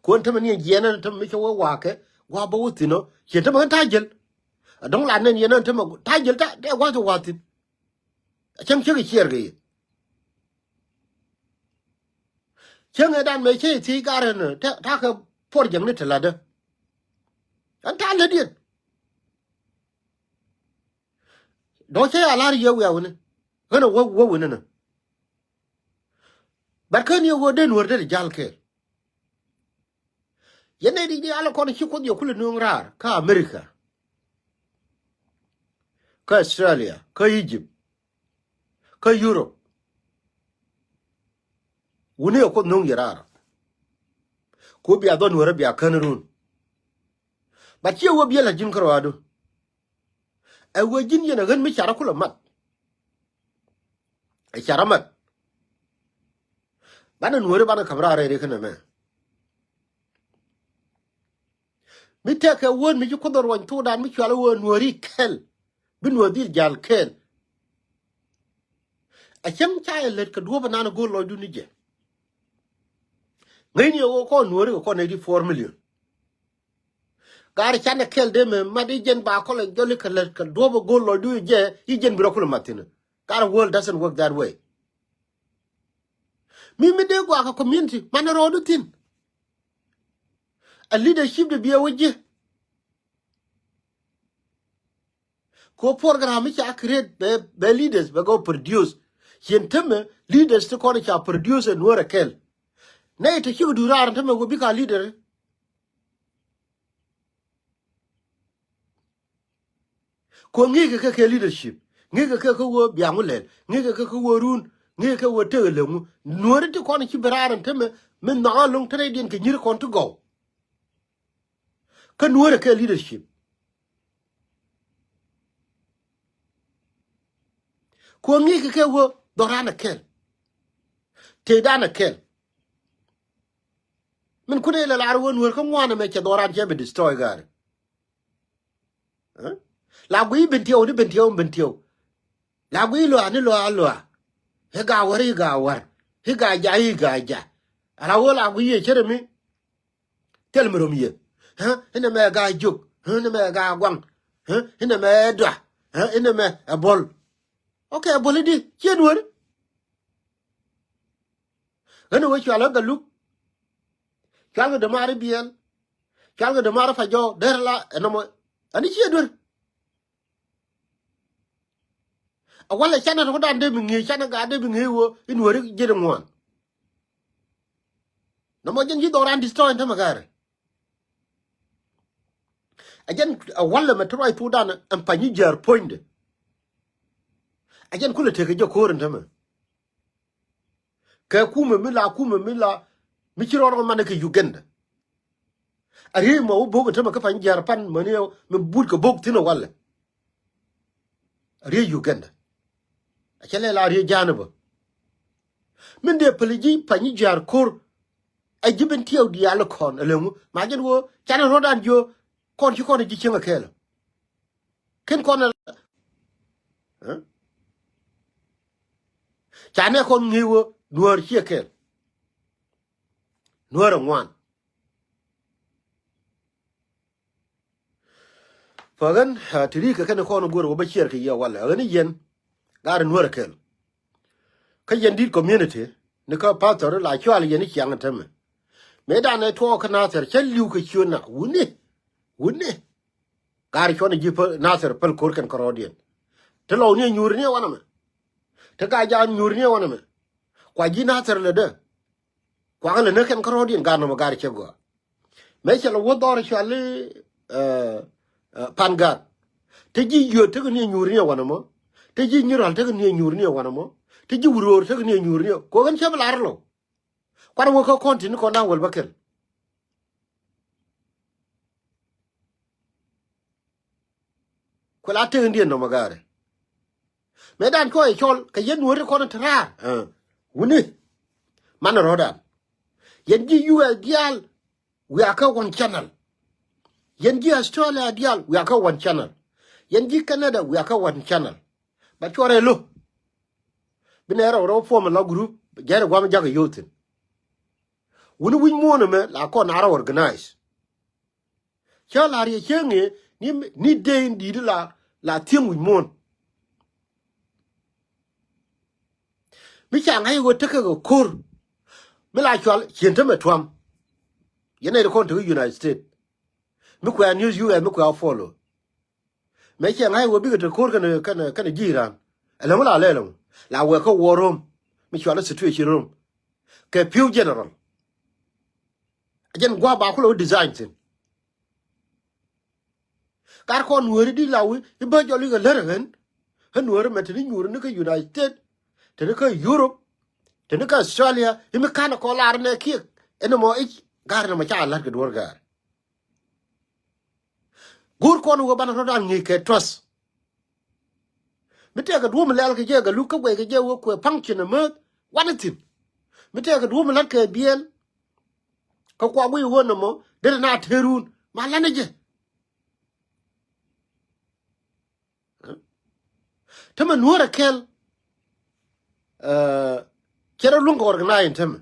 Kuɔn tämɛ ni ɛ jiɛɛn ɛn tämɛ mi cɛ wä wa̱a̱ kɛ gua̱a̱ bä wä thi̱n ɔ ciɛ tämɛ ɣän ta̱a̱ jäl. Ɛ dɔ̱ŋ la nɛn yɛn ɛn tämɛ ta̱a̱ jäl ta̱a̱ dee wa̱a̱ cɛ wa̱a̱ thi̱n. Cäŋ ciek ɛ ciɛɛr kɛ yɛ. Cäŋ ɛ dan mëë cä yɛ thiec gar ɛn ɛ ta̱a̱ kɛ puɔr jiäkni te la̱tdä. Ɛn ta̱a̱ lätdiɛn. Dɔ̱ŋ cä ya la̱r yɛ wiaa wi̱ni ɣän ɛ wä wä wi̱ni nä. Bɛr kä ni ɣöö den wär det jal kɛɛl. Yɛn nɛy di̱t ni alɛ kɔn ci Kuoth yɛ kulɛ nööŋ raar kä America, kä Australia, kä Egypt, kä Europe. Wuni ɛ Kuoth nööŋ yɛ raar. Ku bia dhɔn wärä bia kän run. But ciɛ wä biɛl a ji̱n kärɔadu. Ɛ wee ji̱n yɛn ɛ ɣän mi carä kulɛ mat. Ɛ carä mat. Banɛ nuääri banɛ ka̱m raar rɛy ri kä nɛmɛ. Mi tɛkɛ wään mi ci Kuoth ɛ ruɔny thokdan mi cual ɛ wee nuääri kɛl. Bi nuäär dhil jal kɛɛl. A cäŋ ca yɛ lät kɛ duɔ̱ɔ̱p ɛnan ɛ go̱o̱r lɔcdun ni jɛ. Ŋäcni ɛ ɣöö kɔn nuääri kɛ kɔn nɛy di four million. Gaari canɛ kɛl dee mɛ mat i̱ jɛn ba kɔlɛ jɔli kɛ lät kɛ duɔ̱ɔ̱p ɛ go̱o̱r lɔcdu i̱ jɛ i̱ jɛn bi rɔ kulɛ mat thi̱n. Gaari world doesn't work that way. Mi mi dee guakä community manɛ rɔɔdu thi̱n. A leadership de biɛ wä ji̱. Ko program mi ca create bɛ bɛ leaders bɛ gɔ produce. Cien tämɛ leaders ti kɔn ca produce ɛ nuɔrɛ kɛl. Nɛ ite cik du raar tämɛ wä bika leader. Ko ŋi̱i̱kɛ kɛ kɛ leadership, ŋi̱i̱kɛ kɛ kɛ wä biaŋ wä lɛl, ŋi̱i̱kɛ kɛ kɛ wä run, ŋi̱i̱kɛ kɛ wä tek ɛ lɛŋu. Nuɔri ti kɔn ci bi raar tämɛ mi nhɔk aloŋ te rɛydiɛn kɛ nyir kɔn ti gɔw. Kä nuɔrɛ kɛ leadership. Kuɔ ŋi̱i̱kɛ kɛ wä dhɔran ɛ kɛl. Tëëdan ɛ kɛl. Min kunɛ ilɛ lar wä nuɔr kä ŋuan ɛmɛ cɛ dhɔran cɛ bi destroy gari. La guiy ben tiɛw ni ben tiɛw ben tiɛw. La guiy lɔa ni lɔa lɔa. I̱ gaa wär i̱ gaa wär i̱ gaa ja i̱ gaa ja. Ala wä la guiy yɛ cärɛ mi. Thil mi rom yɛ. Inɛ mɛ gaa jiök, inɛ mɛ gaa guaŋ, inɛ mɛ dua, inɛ mɛ ɛ bol. Ok, ɛ bol idi ciɛ nuɔri. Ɣän ɛ wee cual ɣä Galuk. Cual kɛ dämaari biɛl. Cual kɛ dämaari pajɔ der la ɛ nɔmɔ. Ani ciɛ duer. A walɛ canɛ rɔ̱dan dee bi ŋi̱i̱c canɛ gaa dee bi ŋi̱i̱c wä in weri ji̱n ŋuan. Nɔmɔ jɛn ji̱ dhɔran destroy in tämɛ gɛɛrɛ. A jɛn a walɛ mɛ ti ruac thukdan ɛn panyi jiäär puɔ̱nydɛ. A jɛn kulɛ tekɛ jɛ ko̱o̱r in tämɛ. Kɛ kumɛ mi la kumɛ mi la mi ci rɔɔdɛ kɛ manɛ kɛ Uganda. A riey mɔ wä bok in tämɛ kä pany jiaar pan mäni mi but kɛ bok thin a walɛ. A riey Uganda. A cɛ lɛ la riey ja̱a̱n bä. Min dee päli ji̱ pany jiaar ko̱r. A ji̱ ben tiɛw diaal kɔn a leŋu ma jɛn wä canɛ rɔɔdan jiö kɔn ci kɔn a ji̱ cieŋ a kɛɛl. Ken kɔn ɛ ca nɛ kɔn ŋi̱i̱c wä nuäär ciɛ kɛl. Nuäär ɛ ŋuan. Fä ɣän ti ri kɛ kɛn kɔn guäär wä bä ciɛɛr kɛ yɛ walɛ ɣän i̱ yɛn. Gaar nuäär ɛ kɛl. Kä yɛn di̱t community ni kä pastor la cual yɛn i̱ ciaŋ tämɛ. Mëë danɛ tuɔɔk kä Nathɛr cä li̱w kɛ ciötna wuni. Wuni. Gaari cuɔn ji̱ Nathɛr päl ko̱r kɛn kärɔɔdiɛn. Ti lɔw ni nyuuri ni wanɛ mɛ. Ti gaa jaan nyuuri ni wanɛ mɛ. Kua ji̱ Nathɛr lɛ dee. Kuakä lɛ näk kɛn kärɔɔdiɛn gaat nɔmɔ gaari cɛ gɔaa. Mëë cɛ lɛ wä dhɔr cuali pan gaat. Ti ji̱ yio̱o̱t tekɛ ni nyuuri ni wanɛ mɔ. Ti ji̱ nyirɔl tekɛ ni nyuuri ni wanɛ mɔ. Ti ji̱ wuroor tekɛ ni nyuuri ni kuɔk in cä bi lar lɔw. Kuat wä kä kɔn tin kɔn da̱ŋ wäl bä kɛl. Kuɛ la teŋ diɛn nɔmɔ gaari. Mëë dan kɔc cɔl kɛ yɛn nuɔ̱ri kɔn te raar. Wuni. Man rɔ̱dan. Yɛn ji̱ U S diaal. Wiakä one channel. Yɛn ji̱ Australia diaal wiakä one channel. Yɛn ji̱ Canada wiakä one channel. Ba cuɔrɛ lo. Bi nɛ rɛw rɛw puɔm la group Jɛn ɛ guam jakä yio̱w thi̱n. Wuni wi̱c muɔ̱ɔ̱n ɛmɛ la kɔn a rɔ organize. Cä la riɛ cieŋ i̱ ni, ni dee in di̱i̱t la, la thieŋ wi̱c muɔ̱ɔ̱n. Mi ca ŋa̱c ɣöö tekɛ kɛ ko̱r mi la cual cien tämɛ tuam. Yɛn nɛy ti kɔn tekɛ United States mi kuɛ a news, U S mi kuɛ a follow. Mëë cɛ ŋa̱c ɣöö bikɛ te ko̱r kɛnɛ, kɛnɛ, kɛnɛ ji̱ Iran. Ɛlɛŋ la lɛ ɛlɛŋ la wɛɛkä war room mi cual i̱ situation room kɛ pi̱w general. A jɛn gua̱a̱ ba kulɛ wä design thi̱n. Kar kɔn nuääri di la wi̱i̱ i̱ bä jɔl i̱ kɛ lär ɛ ɣän. Ɣän nuääri mɛ te ni nyuuri ni kä United States, te ni kä Europe, te ni kä Australia, i̱ mi ka̱n ɛ kɔn lar nɛ kiɛk ɛn ɛmɔ i̱ ga̱r ɛn ɛmɔ ca la̱t kɛ duɔ̱ɔ̱r ga̱r. Go̱o̱r kɔn wee banɛ rɔ̱dan ŋi̱i̱c kɛ trust. Mi tɛkɛ duɔ̱ɔ̱p mi lɛl kɛ jɛ kɛ luk kä guɛy kɛ jɛ wee kuɛ function emäth wanɛ thi̱n. Mi tɛkɛ duɔ̱ɔ̱p mi la̱t kɛ biɛl kä kua guiy wee nɔmɔ derɛ na teerun ma la̱nɛ jɛ. Tämɛ nuɔ̱ɔ̱rɛ kɛl. Cɛ rɔ luäŋ kɛ organize tämɛ.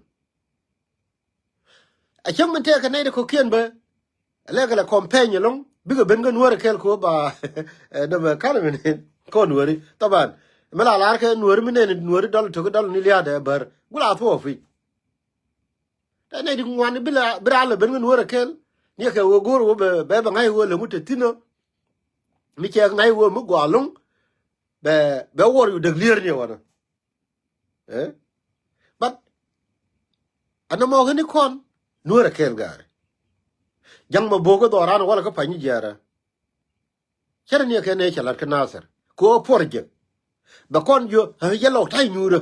A cäŋ min tɛɛkɛ nɛy ti kɔ̱kiɛn bä. Ɛ lɛkɛ lɛ campaign ɛlɔ̱ŋ bikɛ ben kä nuääri kɛl ko̱ ba. Dämɛ ka̱n min kɔn nuääri thaban. Mi la lar kɛ nuääri mi nɛn nuääri dɔl tok dɔl ni lia̱a̱dɛ bär gula thuɔɔk pi̱c. Tɛ nɛy ti ŋuan bi la bi ral lɛ ben kä nuäärä kɛl. Ni kɛ ɣöö go̱o̱r ɣöö bɛ bɛ ŋa̱c ɣöö lɛ ŋut te thi̱n ɔ. Mi cɛ ŋa̱c ɣöö mi gɔaa lo̱ŋ bɛ bɛ wuɔr yu däk lier ni ɣɔnɔ. But anɔmɔ ɣän ni kɔn nuäärä kɛl gaari. Ja̱ŋ mɛ bo̱o̱k kä dhɔran walɛ kä pa̱ny jiɛɛrä. Cä rɛ ni kɛ nɛ cɛ lat kä Nathɛr kɛ ɣöö puɔr jek. Bɛ kɔn jiö ɛ yɛ lɔk ta̱y nyuurä.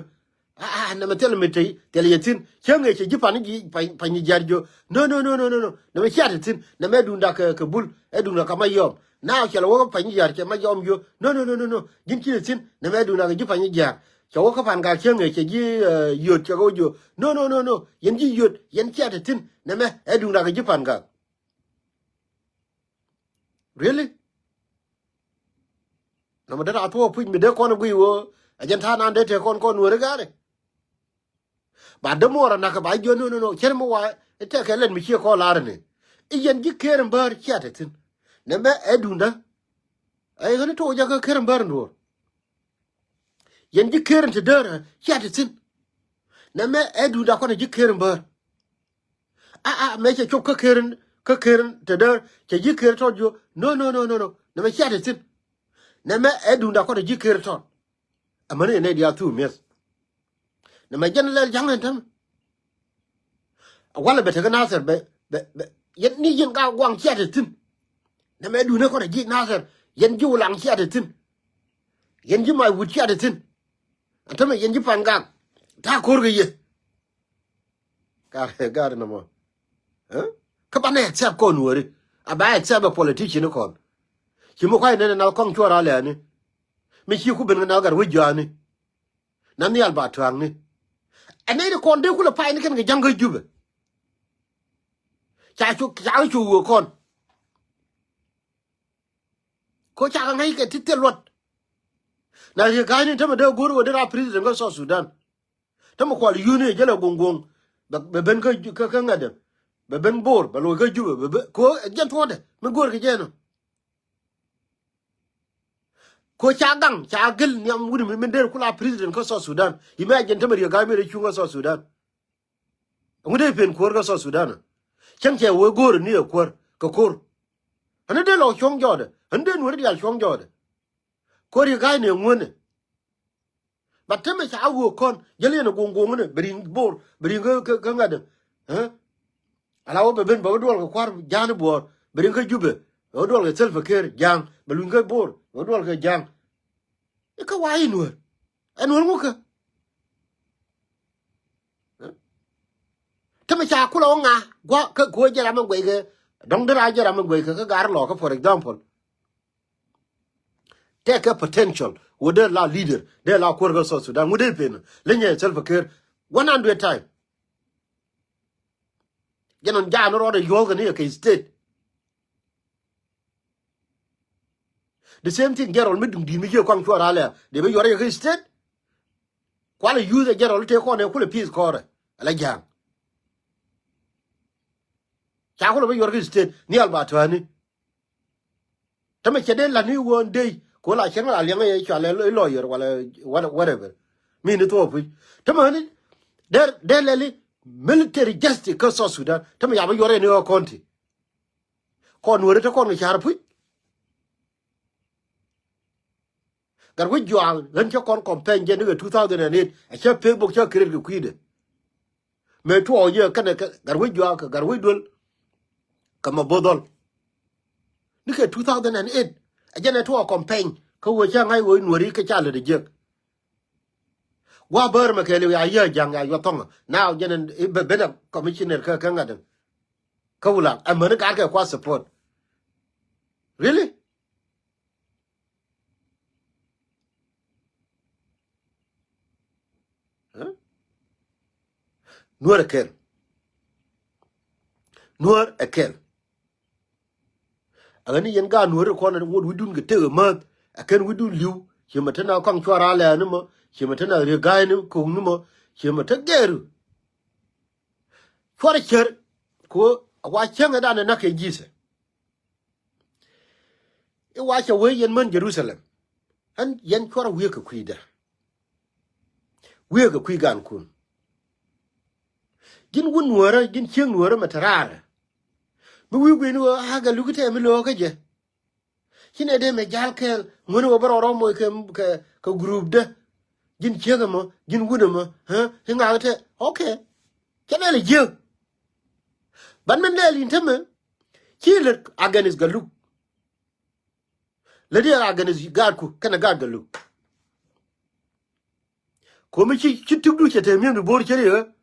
Aa nɛmɛ thil mi tey thil yɛ thi̱n cä ŋee cɛ ji̱ pan ji̱ pan ji̱ jiar jiö. No no no no no no nɛmɛ cia te thi̱n nɛmɛ duŋda kɛ kɛ bul ɛ duŋda kɛ ma yɔm. Na cɛ lɛ wä pan ji̱ jiar cɛ ma yɔm jiö. No no no no no ji̱n ci te thi̱n nɛmɛ duŋda kɛ ji̱ pan ji̱ jiar. Cɛ wä kä pan gak cä ŋee cɛ ji̱ yöt cɛ kɛ wä jiö. No no no no yɛn ji̱ yöt yɛn cia te thi̱n nɛmɛ ɛ duŋda kɛ ji̱ pan gak. Really? Nɔmɔ dee raa thuɔɔk puc mi dee kɔn ɛ guiy ɣöö ɛ jɛn ta̱a̱ nan dee tëë kɔn kɔn nuääri gaari. Ba dee muɔɔr ɛ nakä ba jiö no no no cɛn mi wa ɛ tɛkɛ lɛt mi ciɛ kɔn la̱r ɛni. I̱ yɛn ji̱ ker in bäär cia te thi̱n nɛmɛ ɛ duŋdä. Ɛ ɣän i̱ to̱o̱k jakä ker in bäär in duɔ̱ɔ̱r. Yɛn ji̱ ker in te däär cia te thi̱n. Nɛmɛ ɛ duŋda kɔn ɛ ji̱ ker in bäär. Aa mëë cɛ cop kä ker in kä ker in te däär cɛ ji̱ ker tɔt jiö. No no no no no nɛmɛ cia te thi̱n. Nɛmɛ ɛ duŋda kɔn ɛ ji̱ ker tɔt. Amäni yɛn nɛy diaal thuk mi̱eth. Nɛmɛ jɛn lɛl ja̱ŋ ɛn tämɛ. Walɛ bɛ tekä Nathɛr bɛ bɛ bɛ yɛn ni yɛn ka guaŋ cia te thi̱n. Nɛmɛ duundɛ kɔn ɛ ji̱ Nathɛr yɛn ji̱ wulaŋ cia te thi̱n. Yɛn ji̱ mac wut cia te thi̱n. Ɛn tämɛ yɛn ji̱ pan gak ta̱a̱ ko̱r kɛ yɛ. Gar gar nɔmɔ. Kä banɛ accept kɔn nuääri a ba accept ɛ politician kɔn. Ci mi kuay nɛn ɛ nath kɔŋ cuɔr a lɛɛni. Mi ci ku ben kɛ nath gat wec jɔaani. Na nhial ba tua̱a̱ŋni. Ɛ nɛy ti kɔn dee kulɛ payni kɛn kɛ ja̱ŋ kä Jubɛ. Ca cu ca cu wee kɔn. Ko ca kɛ ŋäc kɛ ti thil luɔt. Na riek ga̱a̱cni tämɛ dee go̱o̱r wee dee raa president kä South Sudan. Tämɛ kual yuni jälɛ guɔ̱ŋ guɔ̱ŋ. Bɛ ben kä kä ŋädɛ. Bɛ ben Bor bɛ loc kä Jubɛ bɛ ben ko jɛn thuɔ̱ɔ̱dɛ mi go̱o̱r kɛ jɛn ɔ. Ko ca gaŋ ca gel nhiam wut mi min der kula president kä South Sudan. Imagine tämɛ riek ga̱a̱c mi rɛ cuŋ kä South Sudan. Ŋut dee pen kuäär kä South Sudan. Cäŋ cɛ wee go̱o̱r ni ɛ kuäär kɛ ko̱r. Ɣän dee lɔ cuɔ̱ŋ jɔɔdɛ ɣän dee nuɔ̱ri diaal cuɔ̱ŋ jɔɔdɛ. Ko̱r riek ga̱a̱c ni ɛ ŋuänɛ. Ba temɛ ca wee kɔn jäl yɛn ɛ guɔ̱ŋ guɔ̱ŋ ni bɛ ri̱ŋ Bor bɛ ri̱ŋ kä kä ŋa̱dɛ. Ala wä bɛ ben bɛ wä duɔl kɛ kua̱r ja̱a̱n i̱ buɔɔr bɛ ri̱ŋ kä Jubɛ bɛ wä duɔl kɛ Salva Kiir ja̱a̱ŋ bɛ luny kä Bor bɛ wä duɔl kɛ ja̱a̱ŋ. Ikä wa i̱ nuäär ɛ nuäär ŋukä. Tämɛ ca kulɛ wä ŋa gua̱ kä kuä jɛ ram mi guɛy kɛ dɔ̱ŋ dee raa jɛ ram mi guɛy kɛ kä gar lɔɔkä for example. Tɛkɛ potential wä dee la leader dee la kuäär kä South Sudan wä dee pen leny ɛ Salva Kiir one hundred time. Jɛn ɔn ja̱a̱n rɔɔdɛ yuɔ̱ɔ̱kɛ ni ɛ kɛ state. The same thing jɛn rɔl mi duŋ di̱i̱t mi jiɛ kɔaŋ cuɔr alɛ dee bi yuɔr yɛ kä state. Kualɛ youth ɛ general tëë kɔn ɛ kulɛ peace kɔrɛ. Ala ja̱a̱ŋ. Ca kulɛ bä yuɔr ki state nhial ba tuani. Tämɛ cɛ dee la̱t ni wä dee ko la cɛn la liɛŋ ɛ cual ɛ lawyer wala whatever. Mi ni thuɔɔ puc tämɛ ni dee dee lɛli military justice kä South Sudan tämɛ ya bä yuɔr ɛ ni ɣä county. Kɔn nuɔri te kɔn kɛ car puc. Gatwec Juak ɣän cä kɔn campaign jɛ ni kɛ two thousand and eight a cä Facebook cä create kɛ kui̱dɛ. Mëë tuɔɔk jɛ kɛnɛ kɛ Gatwec Juak kɛ Gatwec Duel kɛ ma bo̱o̱th dhɔl. Ni kɛ two thousand and eight a jɛn ɛ tuɔɔk campaign kä wee cä ŋa̱c wee nuɔri kɛ ca lät a jiäk. Gua̱a̱ bäär mɛ kɛɛliw ya yiëë ja̱ŋ ya yuɔth thɔŋä. Now jɛn ɛ ben a commissioner kä kä ŋa̱t kä Wulak ɛmäni gat kɛ kua support. Really? Nuäär ɛ kɛl. Nuäär ɛ kɛl. Ɛ ɣän ni yɛn gaat nuäär ɛ kɔn ɛ ŋot wi̱cdun kɛ tek ɛ mäth. Ɛ kɛn wi̱cdun li̱w. Ciɛ mɛ te na kɔaŋ cuar a lɛɛni mɔ. Ciɛ mɛ te na riek ga̱a̱cni ko̱ŋni mɔ. Ciɛ mɛ te gɛɛru. Cuarɛ cär ku a wa cäŋɛ danɛ näk kɛ ji̱thɛ. I̱ wa cɛ wee yɛn män Jerusalem. Ɣän yɛn cuarɛ wi̱i̱ kɛ kui̱dɛ. Wi̱i̱ kɛ kui̱ gankun. Ji̱n wun nuäärä ji̱n cieŋ nuäärä mɛ te raarä. Mi wi̱i̱ gui̱ni ɣöö a Gatluki tɛɛ mi lo̱o̱kä jɛ. Ci nɛ dee mɛ jal kɛɛl ŋuäni wä bä rɔɔdɔ moc kɛ kɛ kɛ group dä. Ji̱n ciek ɛmɔ ji̱n wun ɛmɔ. I̱ ŋakä tɛ okay. Cɛ nɛ lɛ jiek. Ban min lɛɛl in tämɛ ci lät against Galuk. Lät yɛ against gaatku kɛnɛ gaat Galuk. Komi ci ci tikdu cɛ te miemdu bo̱o̱r cɛ riɛ.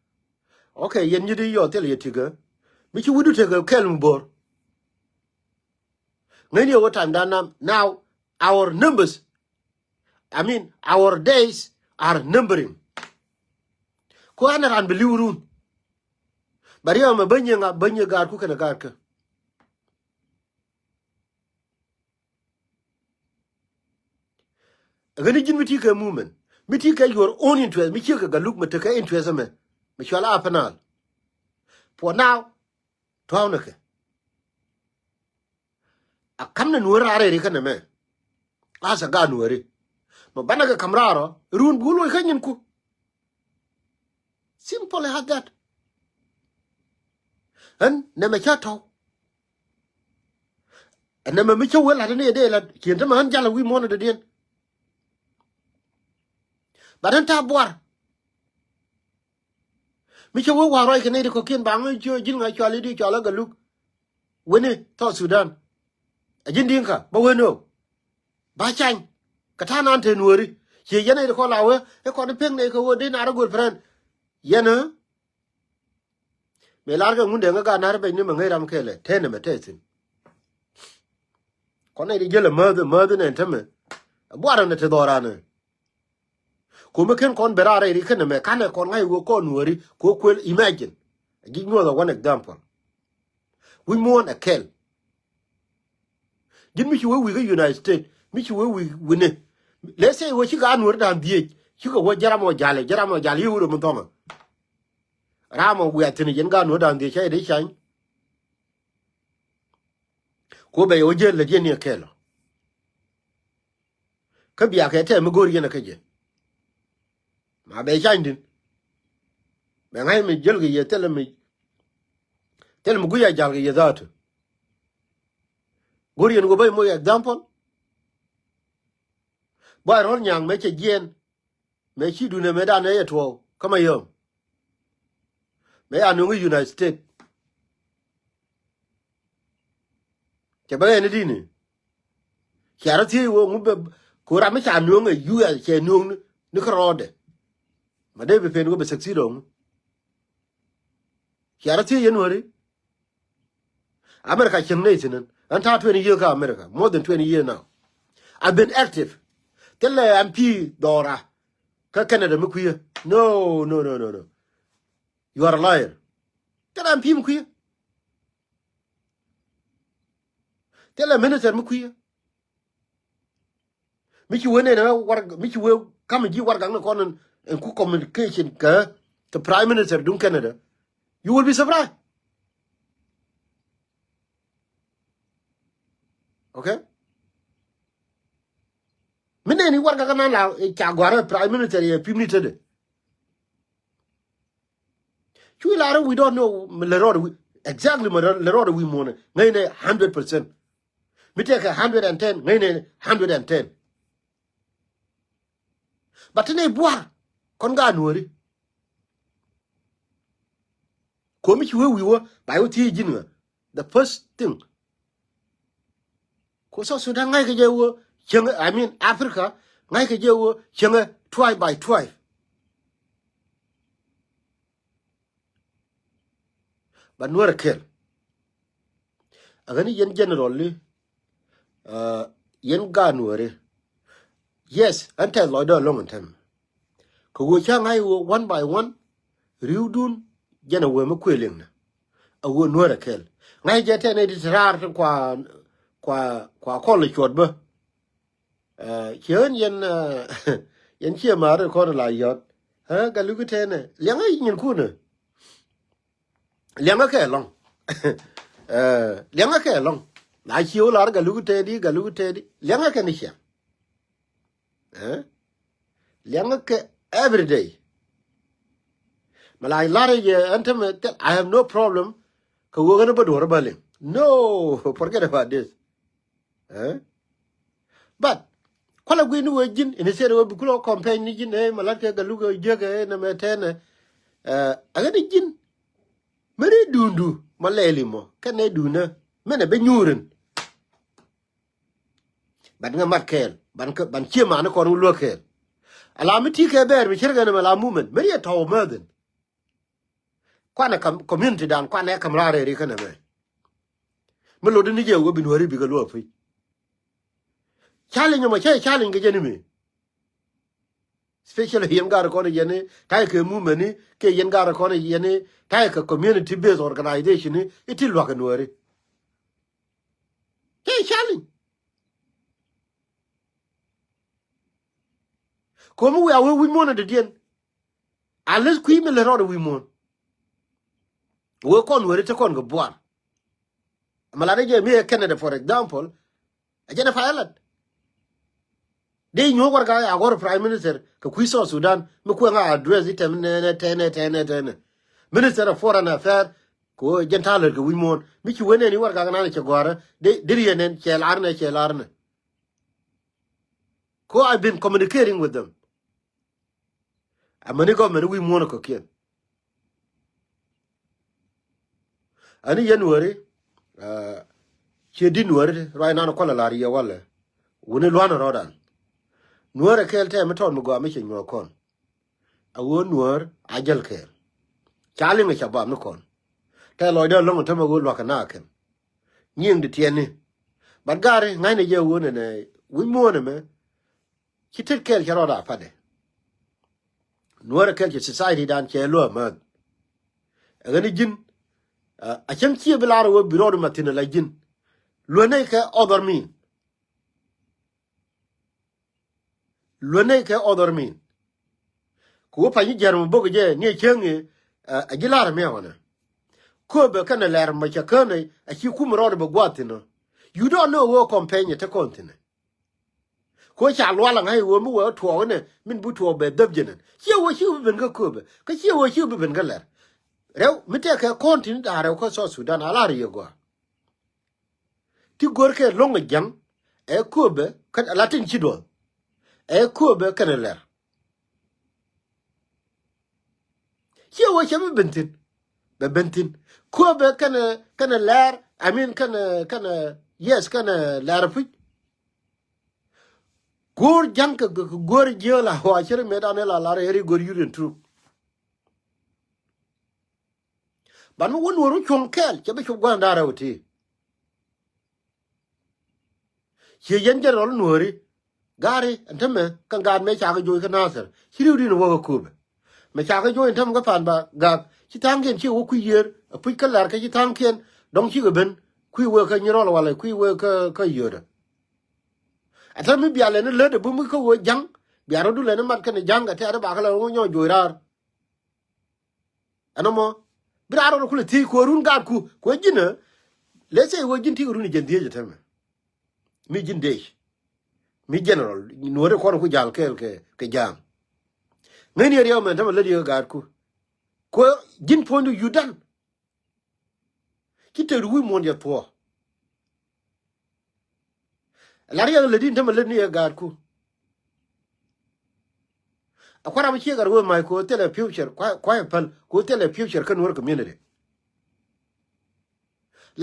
Okay, yɛn nyit i̱ yɔ thil yɛ tik ɛ mi ci wi̱du tek ɛ kɛl mi bo̱o̱r. Ŋäcni ɛ wä time dan nam. Now our numbers, I mean our days are numbering. Ko an ran bi li̱w run. Bɛ riɛk ɛmɛ bänyɛ ŋa bänyɛ gaatku kɛnɛ gaatkä. Ɣän i̱ ji̱n mi ti kɛ movement mi ti kɛ your own interest mi ciek kɛ Galuk mɛ tekɛ interest ɛmɛ. Mɛ cual a penal. For now tuawnɛ kɛ. A kam nɛ nuɔ̱ɔ̱ri raar ɛ ri kɛnɛ mɛ. Lasɛ gaat nuɔ̱ɔ̱ri mɛ banɛ kɛ kam raar ɔ run bi wä loc kä nyinku. Simple as that. Ɣän nɛmɛ cä tɔ̱w. Ɛ nɛmɛ mi cä wee la̱t ni ɛ dee la̱t cien tämɛ ɣän jalɛ wi̱i̱ muɔ̱ɔ̱n ɛ dɔ̱diɛn. Bat ɣän ta̱a̱ buar. Mi cä wee wa̱a̱ ruac kɛ nɛy ti kɔ̱kiɛn ba ŋäc ji̱n ŋa̱c cual i̱di cual ɛ Galuk. Weni South Sudan. A ji̱n Dinka bä wen ɣöö ba cany. Kɛ ta̱a̱ nan te nuɔ̱ɔ̱ri ciɛ yɛn ɛ ti kɔn la wee ɛ kɔn i̱ pek nɛy kɛ ɣöö dee nar ɛ gööl pɛrɛn. Yɛn ɣä mëë lar kɛ ŋun dee ŋä gaat nar ɛ bec ni mɛ ŋäc ram kɛɛlɛ te nɛmɛ te thi̱n. Kɔn nɛy ti jiäl ɛ mäth ɛ mäth nɛn tämɛ. Ɛ buarɛ nɛ te dhɔran ɛ. Ko̱mi ken kɔn ben raar rɛy ri ken ɛmɛ kanɛ kɔn ŋa̱c wee kɔn nuɔ̱ɔ̱ri ko̱ kuël imagine. Ji̱ nyuɔ̱th ɛ one example. Wi̱c muɔ̱ɔ̱n ɛ kɛl. Ji̱n mi ci wee wi̱i̱ kä United States mi ci wee wi̱i̱ wi̱ni. Let's say wee ci gaat nuɔ̱ɔ̱ri da̱a̱n dhieec cikɛ wee jɛ ram ɔ ja̱l ɛ jɛ ram ɔ ja̱l i̱ wurɛ mi thɔ̱ŋɛ. Ram ɔ wiaa thi̱n ɛ yɛn gaat nuɔ̱ɔ̱ri da̱a̱n dhieec ca yɛ dee cany. Ko bɛ yɛ wä jiäl lät yɛn ni ɛ kɛl ɔ. Kä bia kɛ tɛm mi go̱o̱r yɛn ɛ kä jɛ. Ma bɛ cany din. Bɛ ŋa̱c mi jäl kɛ yɛ thilɛ mi thilɛ mi guic a jal kɛ yɛ dha̱a̱t. Go̱o̱r yɛn wä bä moc example. Bä rɔ̱l nyaŋ mɛ cɛ jiɛn. Mɛ ci dunɛ mɛ danɛ yɛ tuɔɔk kä ma yɔm. Mɛ ya nuŋ i̱ United States. Cɛ bä ɣɛn i̱ di̱ni. Cia rɔ thiec wä ŋu bɛ ko̱ ram mi ca nuŋ ɛ U S cɛ nuŋ ni kä rɔɔdɛ. Ma dee bi pen wä bɛ succeed ɔ ŋu. Cia rɔ thiec yɛn wä ri. America cieŋ nɛy thi̱n ɛn. Ɛn ta̱a̱ twenty year kä America, more than twenty year now. I've been active. Thilɛ M P dhɔra kä Canada mi kui̱ ɛ. No, no, no, no, no. You are a liar. Thilɛ M P mi kui̱ ɛ. Thilɛ minister mi kui̱ ɛ. Mi ci wee nɛn ɛ warɛg mi ci wee ka̱m ji̱ warɛgak ni kɔn in ɛn ku communication kɛ, kɛ Prime Minister duŋ Canada, you will be surprised. Okay? Mi nɛni warɛgak kɛ nan la, eh, ca gɔ̱a̱rä Prime Minister yɛ pi̱m ni tetdɛ. Cu lar, we don't know mi lɛ rɔɔdɛ wi̱i̱, exactly mi lɛ rɔɔdɛ wi̱i̱ muɔ̱ɔ̱nɛ. Ŋäcnɛ hundred percent. Mi tëëkɛ hundred and ten, ŋäcnɛ hundred and ten. But ti nɛy buar kɔn gaat Nuääri. Ko̱mi ci wee wi̱i̱ wä ba wä thiec ji̱n ŋa. The first thing. Ku South Sudan ŋa̱ckɛ jɛ wä cieŋ, I mean Africa, ŋa̱ckɛ jɛ wä cieŋ, tribe by tribe. But Nuäär ɛ kɛl. Ɛ ɣän ni yɛn general ni, uh, yɛn gaat Nuääri. Yes, ɛn tɛth lɔcdä ɛlɔ̱ŋ ɛn tɛm. Kɛ ɣöö ca ŋa̱c ɣöö one by one, ri̱wdun jɛn ɛ wee mi kuëë liŋnɛ. Ɛ ɣöö Nuäär ɛ kɛl. Ŋa̱c jɛ tɛn ɛ di te raar tin kua, kua, kua kɔl ɛ cuɔt bä. Eh, ciɛ ɣän yɛn, eh, yɛn ciɛ ma̱a̱r kɔn la yɔt. Eh, Galugi tɛnɛ. Liɛŋä nyinkun ɛ. Liɛŋä kɛ ɛlɔ̱ŋ. Eh, liɛŋä kɛ ɛlɔ̱ŋ. La ci wä lar Galugi tɛdi, Galugi tɛdi. Liɛŋä kɛ ni ciɛ. Eh? Liɛŋä kɛ every day. Mɛ la lar yɛ ɛn tämɛ, I have no problem. Kɛ ɣöö ɣän bä duɔ̱r bä liŋ. No, forget about this. Eh? But kualɛ gui̱n ni wee ji̱n, instead wee bi kulɛ campaign ni ji̱n, eh, mɛ la̱t kɛ Galugi jiäk, eh, nɛmɛ tɛnɛ. Eh, a ɣän ni ji̱n. Mɛni duundu mɔ lɛɛli mɔ kɛn nɛ duundä. Mɛnɛ bɛ nyuurin. Ban ŋä mat kɛɛl, ban kä, ban cie mani kɔn wä luäk kɛɛl. Ala mi ti kɛ bɛɛr mi cir kɛn mɛ la movement. Mɛni yɛ tɔw määthin. Kuanɛ kam, community dan kuanɛ kam raar rɛri kɛnɛ mɛ. Mi lotdä ni jɛ wä bi Nuääri bikɛ luäk pi̱c. Challenge mɔ cɛ challenge kɛ jɛ ni mi. Especially yɛn gaat kɔn yɛn ni ta̱yɛ kɛ movement ni, kɛ yɛn gaat kɔn yɛn ni ta̱yɛ kɛ community based organization ni, iti luak kɛ Nuääri. Cɛ challenge. Ko̱mi wiaa wee wi̱c muɔ̱ɔ̱n ɛ dɔ̱diɛn. Unless kui̱ mi lät rɔɔdɛ wi̱i̱ muɔ̱ɔ̱n. Wee kɔn Nuääri te kɔn kɛ buar. Mɛ lat ɛ jɛ mi ɛ Canada, for example. Ɛ jɛn ɛ pay lat. Dee nyuɔ̱k warɛga a gɔr Prime Minister kɛ kui̱ South Sudan mi kuɛŋ a address i̱ tɛm nɛnɛ tɛnɛ tɛnɛ tɛnɛ. Minister of Foreign Affairs kɛ wee jɛn ta̱a̱ lät kɛ wi̱c muɔ̱ɔ̱n. Mi ci wen nɛn i̱ warɛga kɛ nan cɛ gɔ̱a̱rä. Dee, dee riɛn nɛn cɛ lar nɛ cɛ lar nɛ. Ko I've been communicating with them. Amäni gɔmɛn wi̱i̱ muɔ̱ɔ̱n kɔ̱kiɛn. Ani yɛn Nuääri, ah, ciɛ di̱t Nuääri ruac nan kualɛ la̱r yɛ walɛ. Wuni lua̱n rɔɔdan. Nuäär ɛ kɛɛl tɛm mi tɔt mi gɔaa mi cɛ nyuɔ̱ɔ̱k kɔn. A ɣöö Nuäär a jäl kɛɛl. Ca liŋ ɛ ca bam ni kɔn. Tɛ lɔcdä lo̱ŋ ɛ tämɛ ɣöö lua̱k kɛ naak kɛn. Nyiŋ di tiɛni. But gari ŋa̱cnɛ jɛ ɣöö nɛnɛ wi̱c muɔ̱ɔ̱n ɛmɛ. Ci tet kɛɛl cɛ rɔɔda patdɛ. Nuäär ɛ kɛɛl cɛ society dan cɛ luäk mäth. Ɛ ɣän ni ji̱n, ah, a cäŋ ciɛ bi lar ɛ wee bi rɔɔd ma thi̱n ala ji̱n. Luäk nɛy kɛ other mean. Luäk nɛy kɛ other mean. Kɛ wee pa̱ny ji̱ ji̱ jiɛɛr mi bok jɛ ni ɛ cäŋ i̱, ah, a ji̱ lar ɛ miaw ɛnɛ. Kööbɛ kɛnɛ lɛr mɛ cɛ kään ɛ a ci kum rɔɔd bɛ gua̱a̱th thi̱n ɔ. You don't know wee kɔm pɛny ɛ te kɔn thi̱n ɛ. Ko ca lual aŋa̱c ɣöö mi wee tuɔɔk inɛ min bi tuɔɔk bɛ dhäp jɛ nɛn. Ciɛ ɣöö ci bi ben kä kööbɛ kä ciɛ ɣöö ci bi ben kä lɛr. Rɛw mi tɛkɛ kɔn tin da̱a̱ rɛw kä South Sudan a lar yɛ gɔaa. Ti görkɛ lo̱ŋ ɛ ja̱ŋ ɛ kööbɛ kɛn a latin ci duɔth ɛ kööbɛ kɛn ɛ lɛr. Ciɛ wä cɛ bi ben thi̱n. Bɛ ben thi̱n. Kuäär bɛ kɛnɛ, kɛnɛ lɛr, I mean, kɛnɛ, kɛnɛ, yes, kɛnɛ lɛr puc. Go̱o̱r ja̱ŋ kɛ, kɛ, kɛ go̱o̱r jiääl a wa cɛ ri mëëdan ila lar ɛ ri go̱o̱r yut in truk. Ban mi wä Nuɔ̱ɔ̱r wä cuɔ̱ŋ kɛɛl cɛ bi cop gua̱n da̱a̱r ɛ wä tëë. Ciɛ yɛn jɛn rɔl Nuääri. Gaari ɛn tämɛ kä gaat mëë cakɛ joc kä Nathir ci ri̱wdiɛn wä kä kööbɛ. Mëë cakɛ joc ɛn tämɛ kä Pan ba Gak ci tha̱a̱ŋkiɛn ciɛ wä kui̱ yiër ɛ puc kä Lɛr kä ci tha̱a̱ŋkiɛn dɔ̱ŋ cikɛ ben kui̱ wëë kä Nyirɔl walɛ kui̱ wëë kä, kä Yio̱o̱dɛ. Ɛ tämɛ mi bialɛ ni lätdɛ bum kä wëë ja̱ŋ Bia rɔ dul ɛn mat kɛn ja̱ŋ kɛ tɛ̈r bakɛ la ŋu nyɔk juɔc raar. Ɛn ɛmɔ bi raar rɔ kulɛ thiec kuɛ run gaatku kuɛ ji̱n ɛ. Let's say wee ji̱n ti kɛ run jiɛn dhieec ɛ tämɛ. Mi ji̱n dec mi general nuɔ̱ɔ̱ri kɔn ku ja̱l kɛɛl kɛ kɛ ja̱a̱ŋ. Ŋäcni ɛ riɛw mɛn tämɛ lät yɛ kɛ gaatku. Kuɛ ji̱n puɔ̱nydu yudan. Ci tëëdu wi̱i̱ muɔ̱ɔ̱n jɛ thuɔ̱ɔ̱. La riɛk lät in tämɛ lät ni ɛ gaatku. A kua̱r ram ciek ar wee mac ko̱ thilɛ future kua̱ kua̱ päl ko̱ thilɛ future kä Nuer community.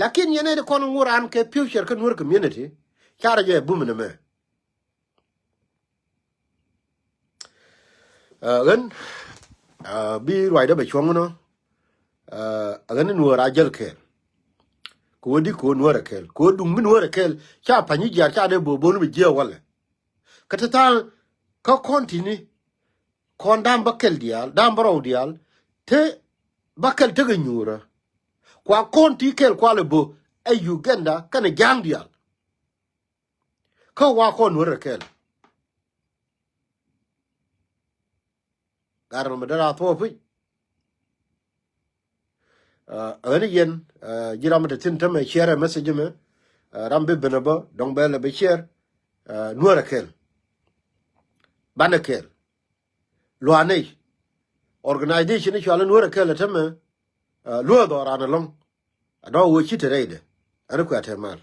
Lakin yɛn ɛ di kɔn ŋuran kɛ future kä Nuer community. Carɛ jɛ bum ni mɛ. Ɣän bi ruacdä bɛ cuɔ̱ŋ nɔ. Ɣän ni Nuäär a jäl kɛɛl. Kɛ wä di kɛ wä Nuäär ɛ kɛɛl kɛ wä duŋ mi Nuäär ɛ kɛɛl ca pa̱ny jiaar ca dee bo̱o̱n bo̱o̱n mi jiɛɛ walɛ. Kä te tha̱a̱ŋ kä kɔn ti̱ni kɔn da̱a̱m bä kɛl diaal da̱a̱m bä rɔw diaal te bä kɛl tekɛ nyuurä. Kua kɔn ti kɛl kualɛ bo̱ ɛ Uganda kɛnɛ ja̱a̱ŋ diaal. Kä wa kɔn Nuäär ɛ kɛɛl. Gat ram mi dee ra thuɔɔk pi̱c. Ɣän yɛn ji̱ ram mi te thi̱n tämɛ share message mɛ. Ram bi ben ɛ bä dɔ̱ŋ bɛ lɛ bi share. Nuäär ɛ kɛɛl. Banɛ kɛɛl. Lua̱a̱ nɛy. Organization i̱ cual i̱ Nuäär ɛ kɛɛl ɛ tämɛ. Luäär dhɔran ɛlɔ̱ŋ. Adɔ̱ŋ wee ci te rɛydɛ. Ɛn kuɛ a te mal.